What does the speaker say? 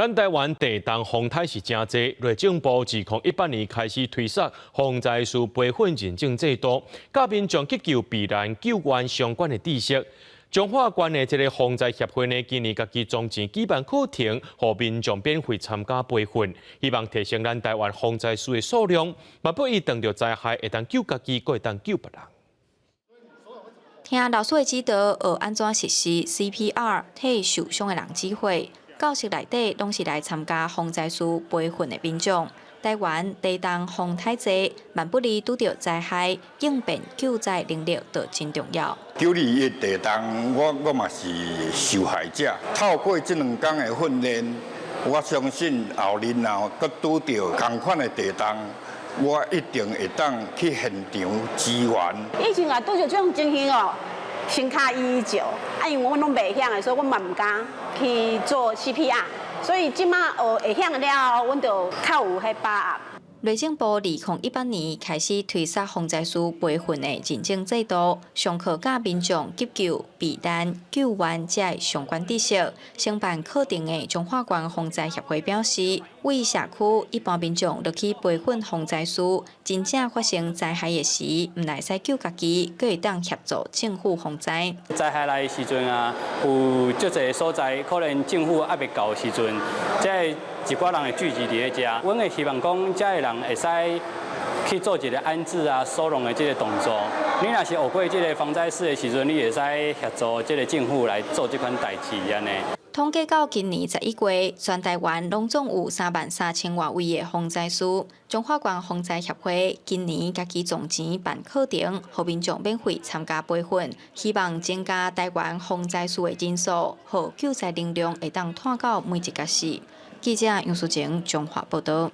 咱台灣地動風颱是誠濟，內政部自2018年開始推實防災師培訓認證制度，教民眾急救避難救援相關的知識。彰化縣的這个防災協會呢，今年家己捐錢舉辦課程，予民眾免費參加培訓，希望提升咱台灣防災師的數量，萬不一遇著災害會當救家己，閣會當救別人。聽老師的指導，學按怎實施 CPR，替受傷的人止血。教室內底攏是來參加防災師培訓的民眾。台灣地動風颱濟，萬不利拄著災害，應變救災能力就真重要。9·21地動，我嘛是受害者。透過這兩工的訓練，我相信後日若閣拄著仝款的地動，我一定會當去現場支援。以前啊，拄著這種情形哦，先敲119，啊，因為阮攏袂曉的，所以阮嘛毋敢去做 CPR。所以這馬學會曉了後，阮就較有彼把握。內政部2018年開始推實防災師培訓的認證制度，上課教民眾急救、避難、救援這相關知識。承辦課程的彰化縣防災協會表示，為社區一般民眾落去培訓防災師，真正發生災害的時，毋但會使救家己，閣會當協助政府防災。災害來的時陣啊，有足濟所在可能政府猶未到的時陣，這个一寡人會聚集佇咧遮，阮會希望講，遮的人會使去做一个安置啊、收容的這个動作。你若是學過這个防災師的時陣，你會使協助這个政府來做這款代誌按呢。統計到今年11月，全台灣攏總有33,000外位的防災師。彰化縣防災協會今年家己捐錢辦課程，予民眾免費參加培訓，希望增加台灣防災師的人數，予救災能量會當湠到每一个市。記者楊淑晴彰化報道。